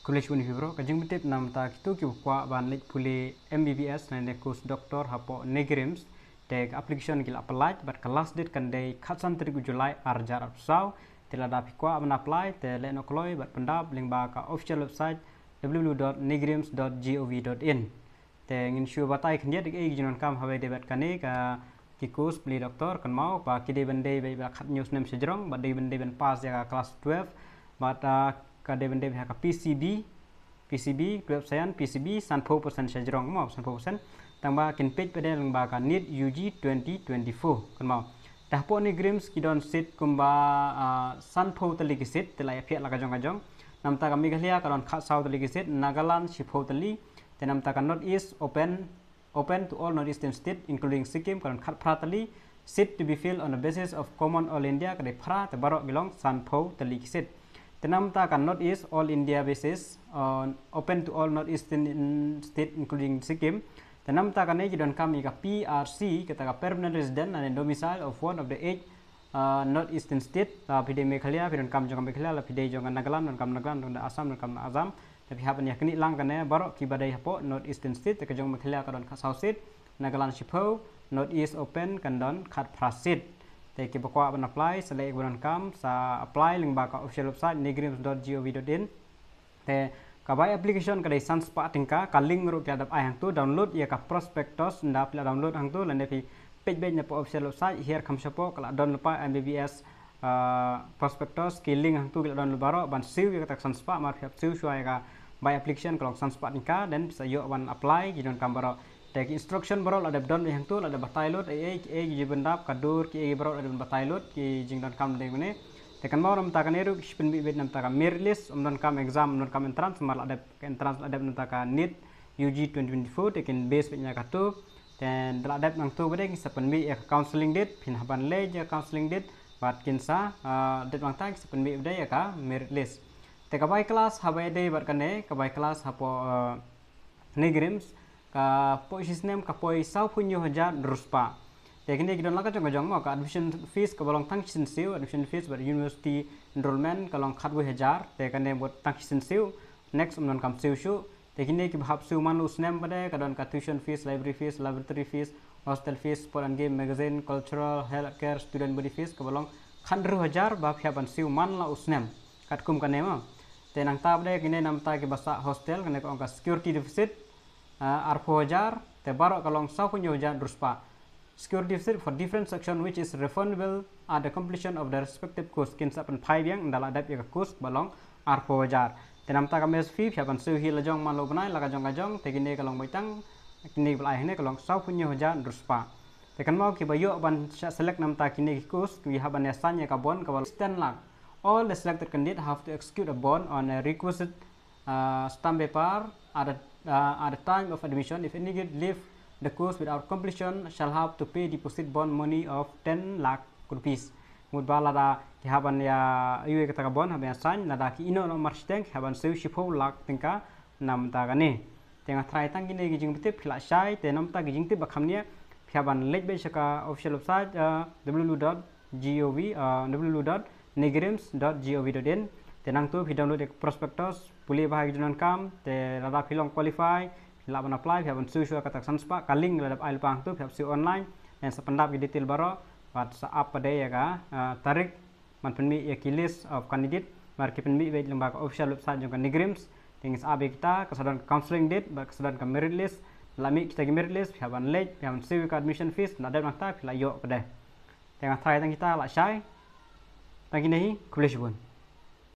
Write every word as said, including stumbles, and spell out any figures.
Khublei shibun ïa phi baroh. Ka jingpyntip namar kito kiba kwah ban leit pule M B B S ne course doctor hapoh NEIGRIHMS, te ka application ki la pynlait bad ka last date kan dei khatsan tarik u July ar hajar arphew saw. Te lada phi kwah ban apply te leit noh kloi bad pyndap lyngba ka official website w w w dot neigrims dot g o v dot in. Te ngin shu batai khyndiat ïa ki jingdonkam haba ïadei bad kane ka ki course pule doctor. Kynmaw ba ki dei ban dei ba khathynñiew snem shajrong bad dei ban dei ban pass ïa ka class twelve bad ka dei ban dei ba ha ka P C B, P C B twelve science, P C B sanphew percent shajrong mo, sanphew percent. Tang ba kin peit pat lyngba ka NEET U G twenty twenty-four. Kynmaw, te hapoh NEIGRIHMS ki don seat kumba sanphew tylli ki seat, te la ïaphiah la ka jong ka jong. Namar ka Meghalaya ka don khatsaw tylli ki seat, Nagaland shiphew tylli. Te namar ka North East open open to all North Eastern state including Sikkim ka don khatphra tylli. Seat to be filled on the basis of common all India ka dei phra, te baroh ki long sanphew tylli ki seat. Te namar ka North East all India basis, open to all North Eastern state including Sikkim. Te namar kane ki donkam ïa ka P R C, kata ka permanent resident and domicile of one of the eight North Eastern state. La phi dei Meghalaya phi donkam jong ka Meghalaya, la phi dei jong ka Nagaland donkam Nagaland, donkam Assam donkam Assam. Te phi hap ban ïa kane lang kane baroh kiba dei hapoh North Eastern state. Te ka jong Meghalaya ka don khatsaw seat, Nagaland shiphew, North East open kan don khatphra seat. Te kiba kwah ban apply, sa leh ïa kiba donkam, sa apply lyngba ka official website neigrims dot g o v dot in. Te ka bai application ka dei san spah tyngka, ka link ruh phi la dep ai hangto, download ïa ka prospectus, ynda phi la download hangto lane phi peit beit na official website, hiar kham shapoh ka la don lypa M B B S prospectus, ki link hangto ki la don lypa baroh. Ban siew ïa kata ka san spah, mar phi hap siew shuwa ïa ka bai application ka long san spah tyngka, then sa ïoh ban apply ki donkam baroh. Te ki instruction baroh la dep don beit hangto, la dep batai lut ei ei ki ei ki jingpyndap, ka dur ki ei baroh la dep batai lut, ki jingdonkam dei mane. Te kynmaw namar kane ruh ki pynmih beit namar ka merit list, ym donkam exam, ym donkam entrance, mar la dep ka entrance la dep namar ka NEET U G twenty twenty-four, te kin base beit na kato. Te la dep nangto bad kin sa pynmih ïa ka counselling date, phin hap ban leit ïa ka counselling date bad kin sa dep nangta kin sa pynmih bad ïa ka merit list. Te ka bai class haba ïadei bad kane, ka bai class hapoh NEIGRIHMS, ka poi shisnem ka poi sawphew hynñiew hajar hynriew spah. Te kine ki don la ka jong ka jong mo, ka admission fees kaba long tang shisien siew, admission fees bad university enrollment ka long khatwei hajar, te kane bad tang shisien siew, next ym donkam siew shuh. Te kine kiba hap siew man la u snem pat ka don ka tuition fees, library fees, laboratory fees, hostel fees, sport and game, magazine, cultural, health care, student body fees kaba long khathynriew hajar ba phi hap ban siew man la u snem. Katkum kane mo. Te nangta pat kine namar kiba sah hostel, kane ka ong ka security deposit arphew hajar, te baroh ka long sawphew hynñiew hajar hynriew spah. Security deposit for different section which is refundable at the completion of the respective course, kin sa pynphai biang ynda la dep ïa ka course ba long arphew hajar. Te namar ka mess fee phi hap ban siew hi la jong man la u bnai la ka jong ka jong, te kine ka long beit tang, kine ba la ai hangne ka long sawphew hynñiew hajar hynriew spah. Te kynmaw kiba ïoh ban shah select namar kine ki course ki hap ban ïa sign ïa ka bond kaba long ten lakh. All the selected candidate have to execute a bond on a requisite stamp paper at the, uh, at the time of admission. If any candidate leave the course without completion shall have to pay deposit bond money of ten lakh rupees. Mut ba lada ki hap ban ïa ïoh ïa kata ka bond, hap ban ïa sign, lada ki ïehnoh noh marshiteng ki hap ban siew shiphew lak tyngka namar kane. Te nga tharai tang kine ki jingpyntip phi la shai, te namar ki jingtip ba kham nia phi hap ban leit beit sha ka official website, uh, w w w dot g o v, uh, w w w dot neigrims dot g o v dot in. Te nangto phi download ïa ka prospectus, pule bha ïa ki jingdonkam, te lada phi long qualify phi lah ban apply, phi hap ban siew shuwa kata ka san spah, ka link la dep ai lypa hangto, phi hap siew online, then sa pyndap ki detail baroh bad sa ap pat ïa ka, uh, tarik ban pynmih ïa ki list of candidate, mar ki pynmih beit lyngba ka official website jong ka NEIGRIHMS. Te ngin sa ap ïa kita, ka sa don ka counselling date bad ka sa don ka merit list. La mih kita ki merit list phi hap ban leit, phi hap ban siew ïa ka admission fees, la dep nangta phi la ïoh pat. Te nga tharai tang kita la shai. Tang kine hi, khublei shibun.